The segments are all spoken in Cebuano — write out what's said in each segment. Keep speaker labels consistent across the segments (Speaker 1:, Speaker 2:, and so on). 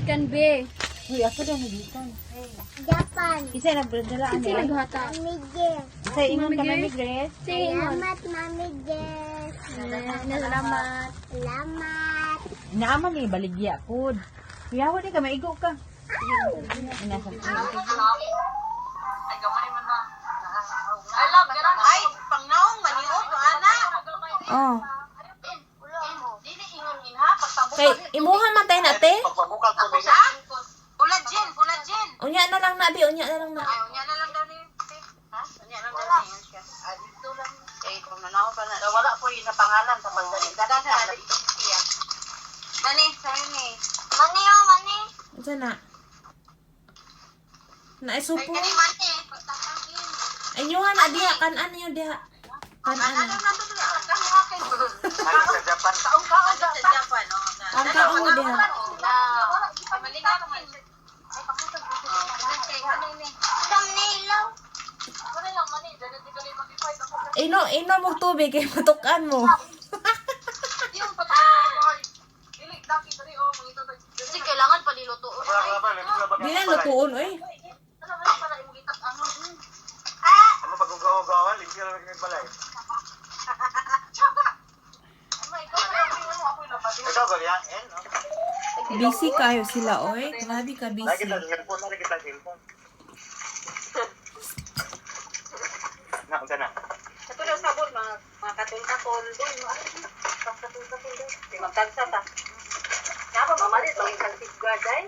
Speaker 1: Gikan be.
Speaker 2: Uy, ako daw nagikan.
Speaker 3: Japan.
Speaker 2: Isa nagdala ani.
Speaker 1: Kasi naghata.
Speaker 3: Mami Jess.
Speaker 2: Sa ingon
Speaker 1: Mami
Speaker 2: ka, Mami
Speaker 1: Grace.
Speaker 2: Grace.
Speaker 1: Singon.
Speaker 3: Salamat, Mami Jess.
Speaker 1: Salamat.
Speaker 3: Salamat.
Speaker 2: Naaman ni baligya pud. Kuyawa di ka maigo ka. Ina sa
Speaker 4: Ay, pangnaong maniod, ana.
Speaker 5: Oh. Kay imuha man tayo na te.
Speaker 4: Ako sa? Pula Jen, pula Jen.
Speaker 5: Unya na lang na bi, unya na lang na.
Speaker 4: Ay, unya na lang daw ni. Ha? Unya na lang daw ni. Ah, dito lang. Eh, kung nanaw pa na. Wala po yung napangalan sa pagdali. Dada na dito siya. Mani, sayo ni.
Speaker 3: Mani, oh, mani.
Speaker 5: Unsa na? Na
Speaker 4: Ay,
Speaker 5: isupo.
Speaker 4: kani mani. Pagtatangin.
Speaker 5: Inyuha na diha kan-an niyo diha. Kan-an
Speaker 4: Ano
Speaker 5: na.
Speaker 4: na to diha? Sa Japan. Kaong-kaong sa Japan. Oh.
Speaker 5: Ang kaong diha.
Speaker 4: Pamalinga ka man.
Speaker 3: Thumbnail.
Speaker 5: Ino ino mo tubig kay matukan mo.
Speaker 4: Kasi kailangan palilutuon.
Speaker 5: Di na lutuon oy.
Speaker 6: Ano pag-ugaw-ugawan? Hindi na lang balay. Ikaw ba yan? Eh, no?
Speaker 5: Busy kayo sila oy. Grabe ka
Speaker 6: Lagi
Speaker 5: busy.
Speaker 6: kita sa cellphone, lagi kita sa cellphone. Na, unsa na?
Speaker 4: Ito daw sabon, mga katol-katol. Doon, katol-katol doon. Di magtagsa ta. Napa, mamalit, maging kang safeguard ay.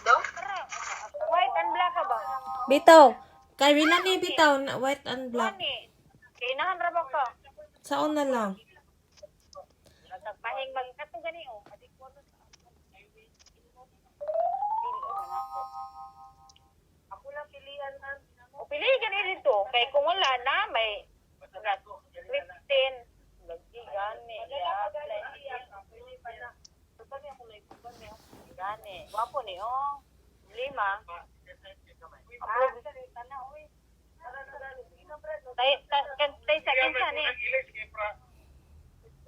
Speaker 4: Do?
Speaker 2: White and black ka ba?
Speaker 5: Bitaw. Kay Rina ni bitaw na white and black.
Speaker 2: Ani. Kinahan ra ba ka?
Speaker 5: Saon na lang.
Speaker 2: Nagpahing magkato gani oh. Ako lang pilihan ha. O pili gani dito kay kung wala na may 15 lagi gani. Gani. Wapo ni oh. Lima. Tay tay tay sa kinsa ni.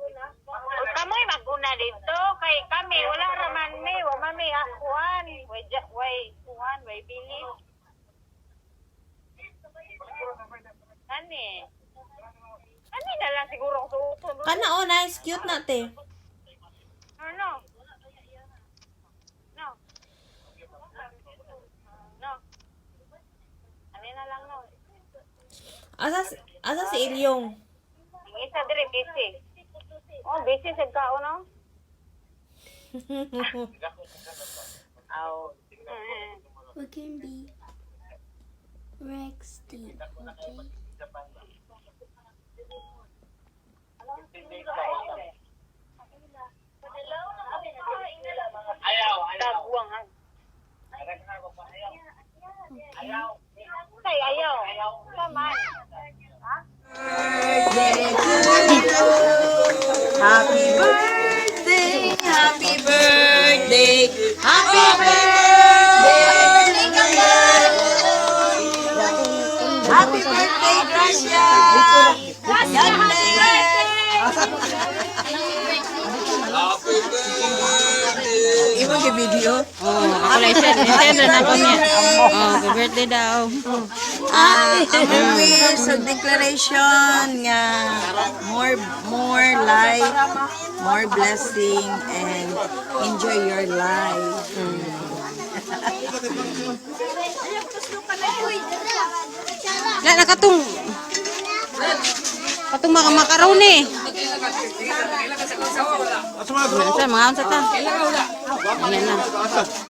Speaker 2: O kamoy maguna dito kay kami wala ra man mi wa man mi akuan way way kuan way bili. Ani. Ani na lang siguro ang suoton.
Speaker 5: Kana oh nice cute na te.
Speaker 2: Ano? No. No. Ani na lang no.
Speaker 5: Asa asa si Ilyong?
Speaker 2: Ang isa dire busy. Oh, busy sad ka no? Aw.
Speaker 3: We can be Rex team, okay?
Speaker 2: Tagwang ha. Kay ayaw. Kaman.
Speaker 4: Happy birthday, happy birthday, happy birthday, Happy birthday, Gracia! God bless! Imo gi video?
Speaker 7: Oh, ako lang send. Send na ako niya. Oh, happy birthday daw.
Speaker 4: Ah, ang wish sa declaration nga more more life, more blessing and enjoy your life.
Speaker 7: La nakatong katong mga macaroni. Sa mga unsa ta? Ayan na.